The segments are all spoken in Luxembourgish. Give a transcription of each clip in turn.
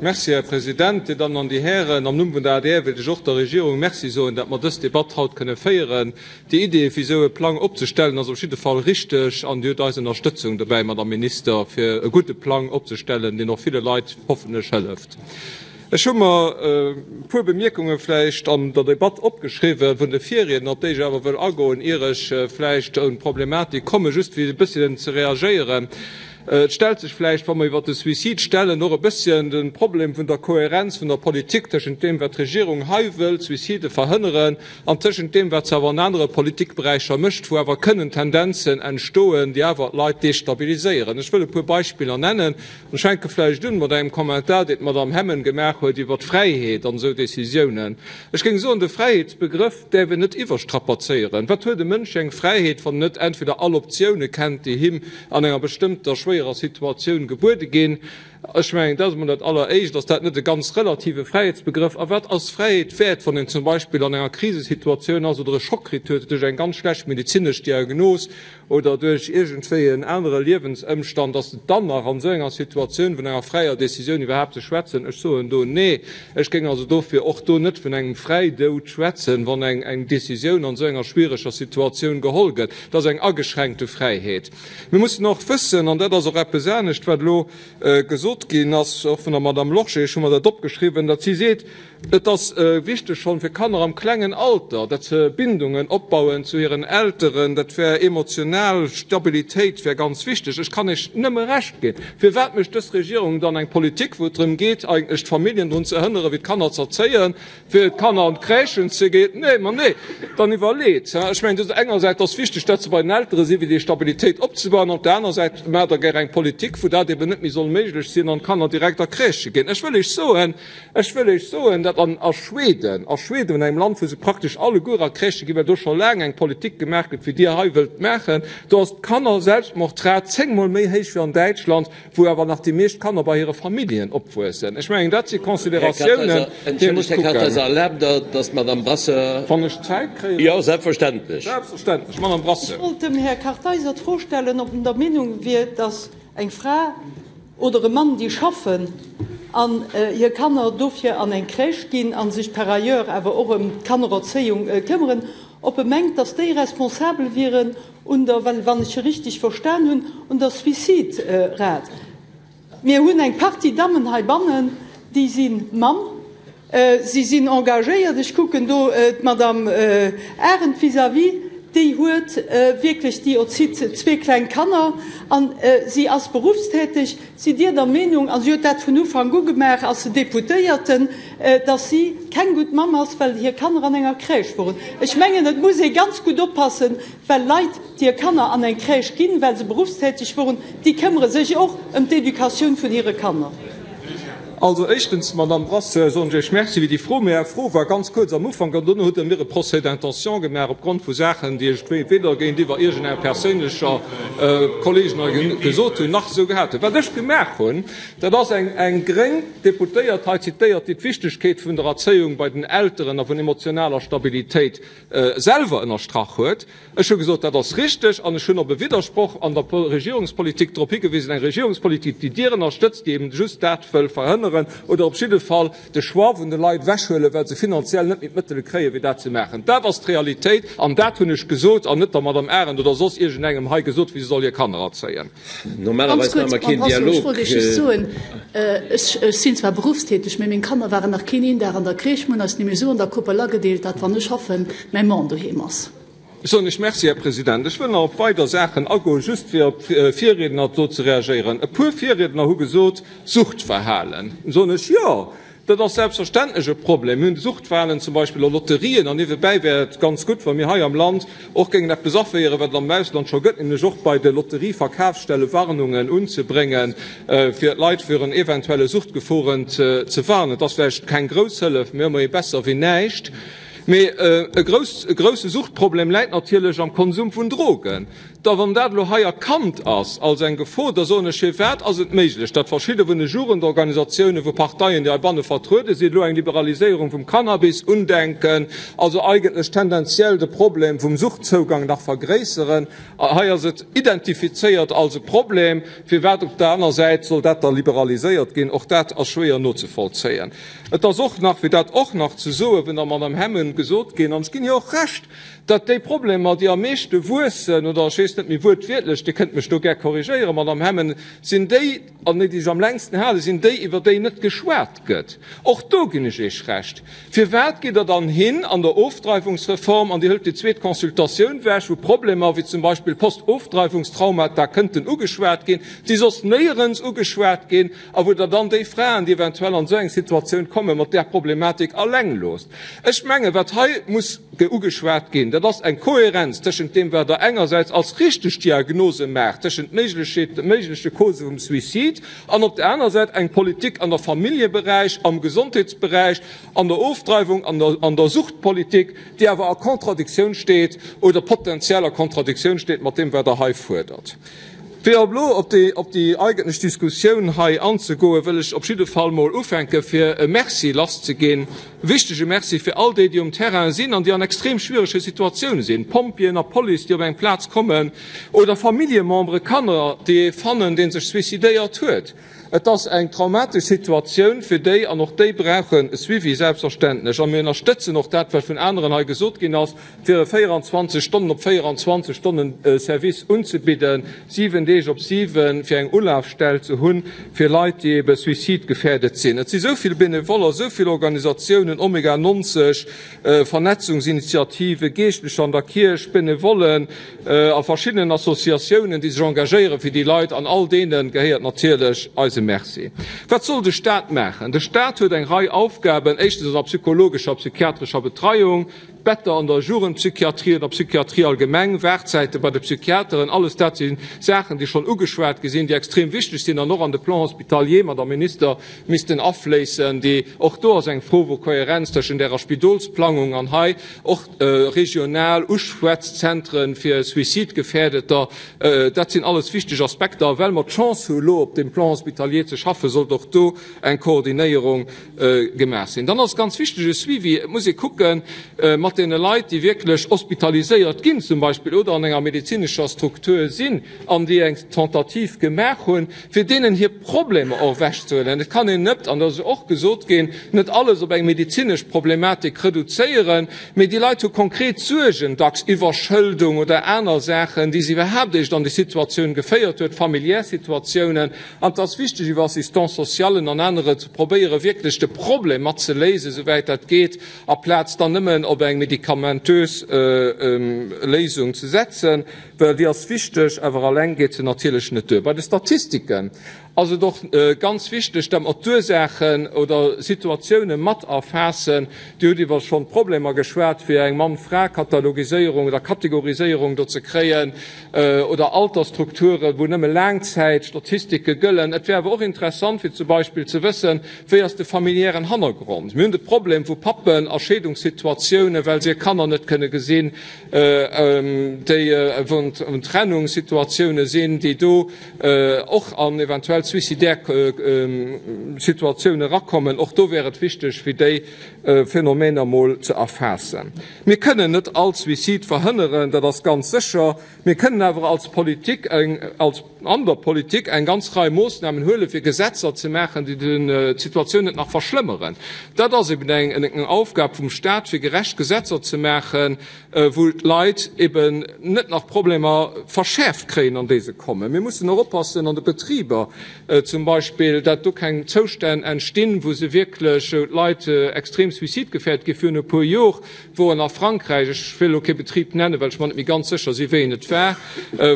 Merci, Här President. Dir Dammen an Dir Hären, am Numm vun der adr wéilt ech och der Regierung Merci soen, datt mer dës Debatt haut kënne féieren. Déi Idee, fir esou e Plang opzestellen, ass op jidde Fall richteg an Dir hutt eis Ënnerstëtzung dobäi, Madame Minister, fir e gudde Plang opzestellen, deen och ville Leit hoffentlech hëlleft. Ech hu mer e puer Bemierkunge vläicht an der Debatt opgeschriwwen vun de Virriedner, op déi ech awer wëll agoen, ier ech vläicht un d'Problematik kommen, just fir e bësschen ze reagéieren. Et stellt sech vläicht, wa mer iwwert de Suicide stellen, och e bësschen de Problem vun der Kohärenz vun der Politik tëschent deem, wat d'Regierung hei wëllt, Suicide verhënneren, an tëschent deem, wat se awer an anere Politikberäicher mécht, wou awer kënnen Tendenzen entstoen, déi awer d'Leit destabiliséieren. Ech wëll e puer Beispiller nennen. Ech fänke vläicht un mat engem Kommentar, deen d'Madame Hemmen gemaach huet iwwer d'Fräiheet an esou Décisiounen. Ech géing soen, de Fräiheetsbegrëff däerf een net iwwerstrapazéieren. Wat huet e Mënsch fir eng Fräiheet, wann en net entweder all Optioune kennt, déi him an enger bestëmmter schwéierer Situatioun gebuede ginn? Ech mengen, dat ass emol dat Alleréischt. Ass dat net e ganz relative Fräiheetsbegrëff? A wat ass Fräiheet wäert, wann een zum Beispill an enger Krisesituatioun ass oder e Schock kritt huet duerch eng ganz schlecht medezinesch Diagnos, oder duerch iergendwéi en anere Liewensëmstand, ass et dann nach an esou enger Situatioun vun enger fräier Décisioun iwwerhaapt ze schwätzen? Ech soen do Nee. Ech géing also dofir och do net vun engem Fräidoud schwätzen, wann eng eng Décisioun an esou enger schwiereger Situatioun geholl gëtt. Dat ass eng ageschränkte Fräiheet. Mir mussen och wëssen, an dat ass och eppes anescht, wat elo gesot ginn ass, och vun der Madame Lorsché, ech hu mer dat opgeschriwwen, datt si seet, Et ass wichteg schonn fir Kanner am klengen Alter, dat se Bindungen opbauen zu hiren Elteren, dat wär emotional Stabilitéit wär ganz wichteg. Ech kann Iech nëmme Recht ginn. Firwat mécht dës Regierung dann eng Politik, wou et drëm geet, eigentlech d'Familljen drun ze hënneren, fir d'Kanner z'erzéien, fir d'Kanner an d'Crèchen ze ginn? Nee, ma nee, dann iwwerleet. Ech mengen, dat ass engersäits ass wichteg, dat se bei den Eltere sinn, fir déi Stabilitéit opzebauen. Op der aner Säit maacht Der gär eng Politik, wou dat eben net méi soll méiglech sinn an d'Kanner direkt a Crèchë ginn. Ech wëll Iech soen, Ech wëll Iech soen, datt an a Schweden, a Schweden, engem Land, wou se praktesch alleguer a Crèchë ginn, well do scho laang eng Politik gemaach gëtt, wéi Dir hei wëllt maachen, do ass d'Kannerselbstmordrat zéngmol méi héich wéi an Däitschland, wou awer nach déi meescht Kanner bei hire Familljen opwuessen. Ech mengen, dat si Här Consideratiounen, Kartheiser, déi ee muss entschëllegt, Här kucken. Kartheiser, erlaabt Der, datt d'Madame Brasseur. Wann ech Zäit kréien. Jo, selbstverständlech. Selbstverständlech, Madame Brasseur. Ech wollt dem Här Kartheiser d'Fro stellen, ob en der Meenung wier, datt eng Fra, Oder e Mann, déi schaffen an hir Kanner dofir an eng Crèche ginn a sech par ailleurs awer och ëm d'Kannererzéiung këmmeren, ob e mengt, datt déi responsabel wieren un der, well wann ech e richtig verstan hunn, un der Suiciderat. Mir hunn eng Partie Dammen heibannen, déi si Mamm, Si sinn engagéiert. Ech kucken do d'Madame Arendt vis-à-vis, déi huet wierklech, déi erzitt zwee kleng Kanner an si ass beruffstäteg. Sidd Dir der Meenung, a si huet dat vun Ufank u gemaach, ass se Deputéierten, datt si keng gutt Mamm ass, well hir Kanner an enger Crèche woren? Ech mengen, et muss ee ganz gutt oppassen, well Leit, déi hir Kanner an eng Crèche ginn, well se beruffstäteg woren, déi këmmere sech och ëm d'Educatioun vun hire Kanner. Also éischtens, Madamm Brasseur, soen ech Iech Merci fir déi Fro. Mä Är Fro war ganz kuerz am Ufank an dono hutt Der mir e Procès d'intention gemaach opgrond vu Saachen, déi ech weder géintiwwer iergendenger perséinlecher Kolleegen hei gesot hunn, nach esou gehat hunn. Wat ech gemaach hunn, dat ass eng eng gréng Deputéiert hei zitéiert, déi d'Wichtegkeet vun der Erzéiung bei den Elteren a vun emotionaler Stabilitéit selwer ënnerstrach huet. Ech hu gesot, dat ass richteg, an ech hunn op e Widdersproch an der Regierungspolitik drop higewisen, eng Regierungspolitik, déi Dir ënnerstëtzt, déi eben just dat wëll verhënneren oder op jidde Fall de Choix vun de Leit ewechhuelen, well se finanziell net méi d'Mëttele kréien, fir dat ze maachen. Dat ass d'Realitéit, an dat hunn ech gesot an net der Madame Arendt oder soss iergendengem hei gesot, wéi se soll hir Kanner erzéien. Ganz Normalerweis kuerz, maache mer Madame keen Brasseur, ech Dialog. wollt Iech just soen, ech sinn zwar beruffstäteg, mä meng Kanner waren nach keen een Dag an der Crèche. Mir hunn eis nämlech esou an der Koppel agedeelt, datt, wann ech schaffen, mäi Mann doheem ass. Ech soen Iech Merci, Här President. Ech wëll nach op weider Saachen agoen, just fir op d'Virriedner do ze reagéieren. E puer Virriedner hu gesot, Suchtverhalen. Soen ech, jo, dat ass selbstverständlech e Problem. Mir hunn Suchtverhalen zum Beispill a Lotterien. An niewebäi wär et ganz gutt, wa mir hei am Land och géingen eppes aféieren, wat et am Ausland scho gëtt, nämlech och bei de Lotterieverkafsstelle Warnungen unzebréngen, fir d'Leit virun eventuelle Suchtgeforen ze warnen. Et ass vläicht keng grouss Hëllef, mee ëmmerhi besser wéi näischt. Mee e grousse Suchtproblem läit natierlech am Konsum vun Drogen. Da wann dat elo hei erkannt ass als eng Gefor, da soen ech, Firwat ass et méiglech, datt verschidde vun de Jugendorganisatiounen, vu Parteien, déi heibanne vertruede sinn, elo eng Liberaliséierung vum Cannabis undenken, also eigentlech tendenziell de Problem vum Suchtzougang nach vergréisseren? Hei ass et identifizéiert als e Problem. Firwat op der aner Säit soll dat da liberaliséiert ginn? Och dat ass schwéier nozevollzéien. Et ass och nach, fir dat och nach ze soen, vun der Madame Hemmen gesot ginn, an ech ginn hir och Recht, datt déi Problemer, déi am meeschte wuessen, oder ech weess net méi wuertwiertlech, Dir kënnt mech do gär korrigéieren, Madame Hemmen, sinn déi, an déi, déi sech am längsten halen, sinn déi, iwwer déi net geschwat gëtt. Och do ginn ech Iech Recht. Firwat gitt Der dann hin an der Ofdreiwungsreform an Dir hëlt déi zweet Consultatioun ewech, wou Problemer wéi zum Beispill Post-Ofdreiwungstraumata kënnten ugeschwat ginn, déi soss néierens ugeschwat ginn, a wou Der dann déi Fraen, déi eventuell an esou eng Situatioun kommen, mat där Problematik alleng loosst? Ech mengen, wat hei muss ugeschwat ginn, dat ass eng Kohärenz tëschent deem, wat Der engersäits als richteg Diagnose maacht, tëschent méigleche Causen vum Suicide, an op der aner Säit eng Politik an der Familljeberäich, am Gesondheetsberäich, an der Ofdreiwung, an der Suchtpolitik, déi awer a Contradictioun steet oder potenziell a Contradictioun steet mat deem, wat Der hei fuerdert. Fir elo op déi eigentlech Diskussioun hei anzegoen, wëll ech op jidde Fall mol ufänke fir e Merci lasszeginn, e wichtege Merci fir all déi, déi um Terrain sinn an déi an extrem schwierege Situatioune sinn, Pompjeeën a Police, déi op eng Plaz kommen, oder Familljemembere, Kanner, déi ee fannen, dee sech suicidéiert huet. Et ass eng traumatesch Situatioun fir déi an och déi brauchen e Suivi, selbstverständlech. A mir ënnerstëtzen och dat, wat vun aneren hei gesot ginn ass, fir e 24 Stonnen op 24 Stonnen Service unzebidden, 7 Deeg op 7, fir eng Ulafstell ze hunn fir Leit, déi ebe suizidgefährdet sinn. Et si sou vill Benevoller, sou vill Organisatiounen, Omega 90, Vernetzungsinitiative, Geeschtlecher an der Kierch, Benevollen a verschiddenen Associatiounen, déi sech engagéiere fir déi Leit. An all deene gehéiert natierlech eise Merci. Wat soll de Staat maachen? De Staat huet eng Rei Aufgaben, éischtens an der psychologescher a psychiatrescher Betreiung, d'Better an der Jugendpsychiatrie an der Psychiatrie allgemeng, Waardzäite bei de Psychiateren, alles dat si Saachen, déi schonn ugeschwat gi sinn, déi extrem wichteg sinn an och an de Plan hospitalier, Madame Minister, missten afléissen, déi, och do ass eng Fro wou Kohärenz tëschent Ärer Spidolsplangung an hei, och regional Uschwätzzentren fir Suizidgefährdeter, dat sinn alles wichteg Aspekter. A well mer d'Chance hu elo op deem Plan hospitalier ze schaffen, sollt och do eng Koordinéierung gemaach sinn. Dann ass ganz wichteg e Suivi. Et muss ee kucke mat deene Leit, déi wierklech hospitaliséiert ginn zum Beispill oder an enger medezinescher Struktur sinn an déi eng Tentative gemaach hunn, fir deenen hir Problemer och ewechzehuelen. Et kann een net, an dat ass jo och gesot ginn, net alles op eng medezinesch Problematik reduzéieren, mee déi Leit hu konkret Suergen, dacks Iwwerschëldung oder aner Saachen, déi se iwwerhaapt éischt an déi Situatioun geféiert huet, familiär Situatiounen. An et ass wichteg, iwwer Assistants-socialen an anere ze probéieren, wierklech de Problem mat ze léisen, souwäit dat geet, aplaz dann nëmmen op eng medikamentös Léisung ze setzen. Well déi ass wichteg, awer alleng geet se natierlech net duer. Bei de Statistiken ass et och ganz wichteg, datt mer d'Ursaachen oder Situatioune mat erfaassen. Dir hutt iwwer schonn d'Problemer geschwat, fir eng Mann-Fra-Katalogiséierung oder Kategoriséierung do ze kréien oder Altersstrukturen, wou nëmme Laangzäitstatistike gëllen. Et wär awer och interessant, fir zum Beispill ze wëssen, Wéi ass de familiären Hannergrond? Mir hunn de Problem vu Pappen a Scheedungssituatiounen, well se hir Kanner net kënne gesinn. déi wou Trennungssituatioune sinn, déi do och an eventuell suicidaire Situatioune erakommen. Och do wär et wichteg, fir déi Phänomener mol ze erfaassen. Mir kënnen net all Suicide verhënneren, dat ass ganz sécher. Mir kënnen awer als Politik eng, als an der Politik eng ganz Rei Moossnamen huelen, fir Gesetzer ze maachen, déi d'Situatioun net nach verschlëmmeren. Dat ass eben eng Aufgab vum Stat, fir gerecht Gesetzer ze maachen, wou d'Leit eben net nach Problemer verschäerft kréien, an déi se kommen. Mir mussen och oppassen an de Betriber zum Beispill, dat do keng Zoustänn entstinn, wou se wierklech, wou d'Leit extrem suizidgefährdet gi virun e puer Jor, wou en a Frankräich, ech wëll elo kee Betrib nennen, well ech mer net méi ganz sécher si wéi en et war,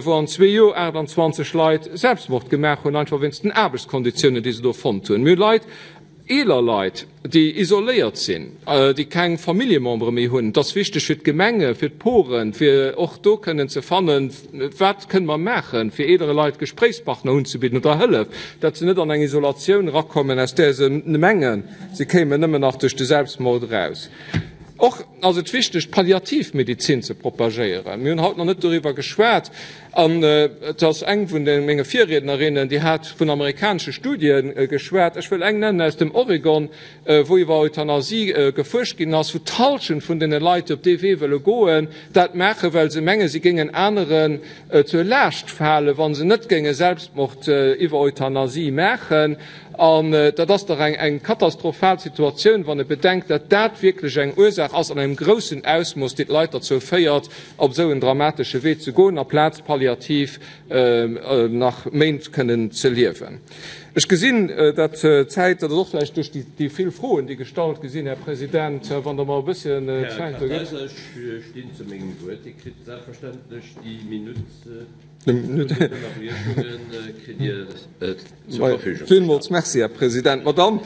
wou an zwee Joer 28 Leit Selbstmord gemaach hunn, einfach wéinst den Aarbechtskonditiounen, déi se do fonnt hunn. Mir hu Leit, eeler Leit, déi isoléiert sinn, déi keng Familljemembere méi hunn. Et ass wichteg fir d'Gemenge, fir d'Poren, fir och do kënnen ze fannen, wat kënne mer maachen, fir eelere Leit Gespréichspartner unzebidden oder Hëllef, datt se net an eng Isolatioun erakommen, aus där se mengen, se kéimen nëmmen nach duerch de Selbstmord eraus. Och ass et wichteg, d'Palliativmedezin ze propagéieren. Mir hunn haut nach net doriwwer geschwat. An et ass eng vun menge Virriednerinnen, déi hat vun amerikanesche Studie geschwat. Ech wëll eng nennen aus dem Oregon, wou iwwer Euthanasie gefuerscht ginn ass, wou d'Hallschent vun deene Leit, déi op dee Wee wëlle goen, dat maachen, well se mengen, si géingen aneren zur Laascht falen, wa se net géinge Selbstmord iwwer Euthanasie maachen. An dat ass dach eng katastrophal Situatioun, wann e bedenkt, datt dat wierklech eng Ursaach ass an engem groussen Ausmooss, déi d'Leit derzou féiert, op esou en dramatesche Wee ze goen, aplaz palliativ nach Méint kënnen ze liewen. Ech gesinn, datt d'Zäit, dat ass och vläicht duerch déi vill Froen, déi gestallt gi sinn, Här President, wann Der mer e bësschen Zäit do gitt. Här Kartheiser, ech stinn zu mengem Wuert. Dir kritt selbstverständlech déi Minutt. Villmools Merci, Här President. Ma dann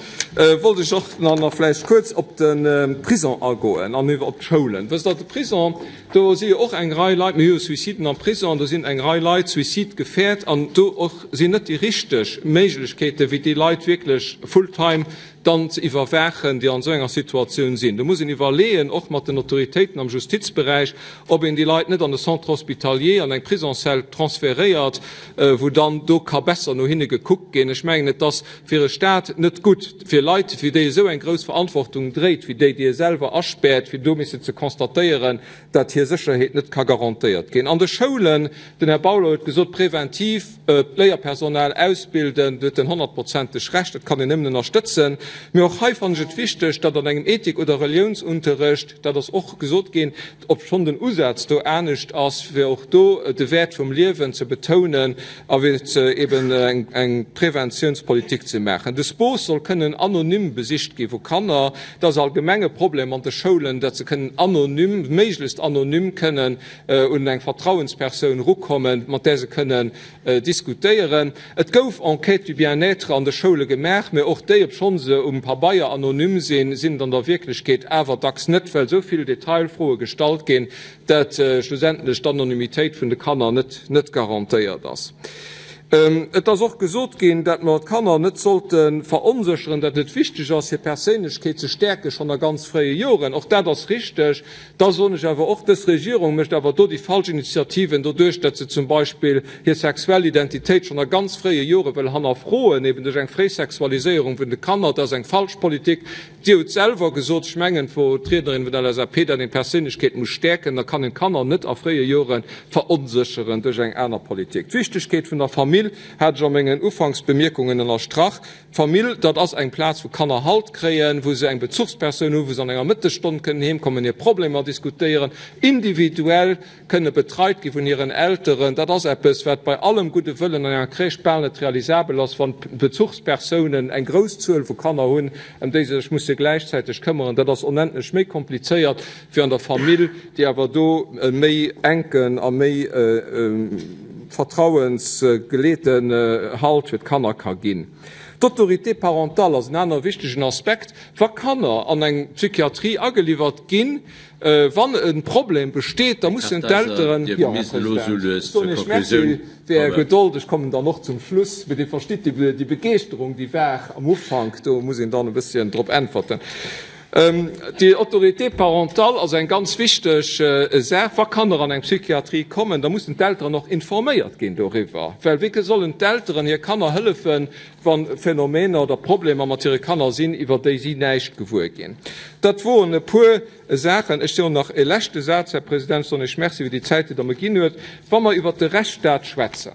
wollt ech och nach vläicht kuerz op de Prison agoen an iwwer op d'Schoulen. Wësst Der, de Prison, do si jo och eng Rei Leit, mir hu jo Suiciden am Prison, do sinn eng Rei Leit suizidgefährt an do och sinn net déi richteg Méiglechkeeten, wéi déi Leit wierklech full-time dann ze iwwerwaachen, déi an esou enger Situatioun sinn. Do muss een iwwerleeën, och mat den Autoritéiten am Justizberäich, ob een déi Leit net an e Centre hospitalier, an eng Prisonszell transferéiert, wou dann do ka besser no hinne gekuckt ginn. Ech mengen, et ass fir e Stat net gutt, fir Leit, fir déi esou eng grouss Verantwortung dréit, wéi déi, déi e selwer aspäert, fir do missen ze constatéieren, dat hir Sécherheet net ka garantéiert ginn. An de Schoulen, den Här Bauler huet gesot, präventiv d'Léierpersonal ausbilden, do huet en honnertprozenteg Recht, dat kann een nëmmen ënnerstëtzen. Mee och hei fannen ech et wichteg, datt an engem Ethik oder Reliounsunterrecht, dat ass och gesot ginn, obschonn den Usaz do anescht ass, fir och do de Wäert vum Liewen ze betounen a fir eben eng Preventiounspolitik ze maachen. De SPOS soll kënnen anonym besicht gi vu Kanner. Dat ass allgemeng e Problem an de Schoulen, datt se kënnen anonym, méiglechst anonym kënnen un eng Vertrauenspersoun erukommen, mat där se kënnen diskutéieren. Et gouf Enquêtes du bien-être an de Schoule gemaach, mä och déi, obschonn se um Pabeier anonym sinn, sinn et an der Wierklechkeet awer dacks net, well esou vill Detailfroe gestallt ginn, dat schlussendlech d'Anonymitéit vun de Kanner net garantéiert ass. Et ass och gesot ginn, dat mer d'Kanner net sollte veronsécheren, dat et wichteg ass, hir Perséinlechkeet ze stäerke schonn a ganz fréie Joren. Och dat ass richteg. Da soen ech awer och, dës Regierung mécht awer do déi falsch Initiativen, doduerch datt se zum Beispill hir sexuell Identitéit schonn a ganz fréie Jore wëll hannerfroen, eben duerch eng Fréisexualiséierung vun de Kanner. Dat ass eng falsch Politik. Dir hutt selwer gesot, ech mengen, et wor d'Riednerin vun der LSAP, datt een d'Perséinlechkeet muss stäerken. Da kann een d'Kanner net a fréie Jore veronsécheren duerch eng aner Politik. D'Wichtegkeet vun der Famill hat ech a mengen Ufanksbemierkungen ënnerstrach. D'Famill, dat ass eng Plaz, wou Kanner Halt kréien, wou se eng Bezuchspersoun hunn, wou se an enger Mëttesstonn kënnen heemkommen, hir Problemer diskutéieren, individuell kënne betreit gi vun hiren Elteren, dat ass eppes, wat bei allem gudde Wëllen an enger Crèche bal net realisabel ass, wann d'Bezuchspersounen eng grouss Zuel vu Kanner hunn, ëm déi se sech musse gläichzäiteg këmmeren. Dat ass onendlech méi komplizéiert wéi an der Famill, déi awer do e méi enken a méi vertrauensgeleeten Halt fir d'Kanner ka ginn. D'Autorité parentale ass en anere wichtegen Aspekt. Wa Kanner an eng Psychiatrie ageliwwert ginn, Wann e Problem besteet, da mussen d'Elteren, jo, Här President, ech soen Iech Merci fir Är Gedold, ech kommen dann och zum Schluss, mee Dir verstitt déi Begeeschterung, déi war am Ufank, do muss een dann e bësschen drop äntwerten. Déi Autorité parentale ass eng ganz wichteg Saach. Wa Kanner an eng Psychiatrie kommen, da mussen d'Elteren och informéiert ginn doriwwer, well wéi sollen d'Elteren hir Kanner hëllefen, wa Phänomener oder Problemer mat hire Kanner sinn, iwwer déi si näischt gewuer ginn. Dat woren e puer Saachen. Ech soen nach e leschte Saz, Här President, ech soen Iech Merci fir déi Zäit, déi Der mer ginn huet. Wa mer iwwert de Rechtsstaat schwätzen,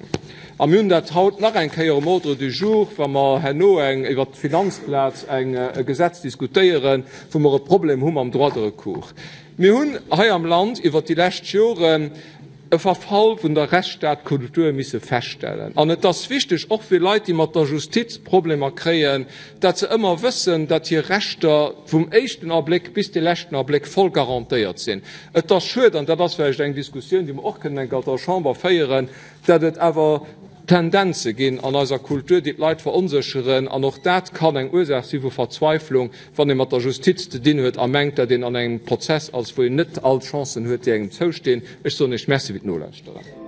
a mir hunn dat haut nach eng Kéier um Ordre du jour, wa mer herno eng iwwert d'Finanzplaz eng e Gesetz diskutéieren, wou mer e Problem hu mam Droit de recours. Mir hunn hei am Land iwwert déi lescht Joren e Verfall vun der Rechtsstaatkultur misse feststellen. An et ass wichteg, och fir Leit, déi mat der Justiz Problemer kréien, dat se ëmmer wëssen, dat hir Rechter vum éischten Abléck bis de leschten Abléck voll garantéiert sinn. Et ass schued, an dat ass vläicht eng Diskussioun, déi mer och kënnen enk an der Chamber féieren, dat et awer Tendenze ginn an eiser Kultur, déi d'Leit veronsécheren. An och dat kann eng Ursaach si vu Verzweiflung, wann ee mat der Justiz ze dinn huet a mengt, datt een an engem Prozess ass, wou een net all d'Chancen huet, déi engem zoustinn. Ech soen Iech Merci fir d'Nolauschteren.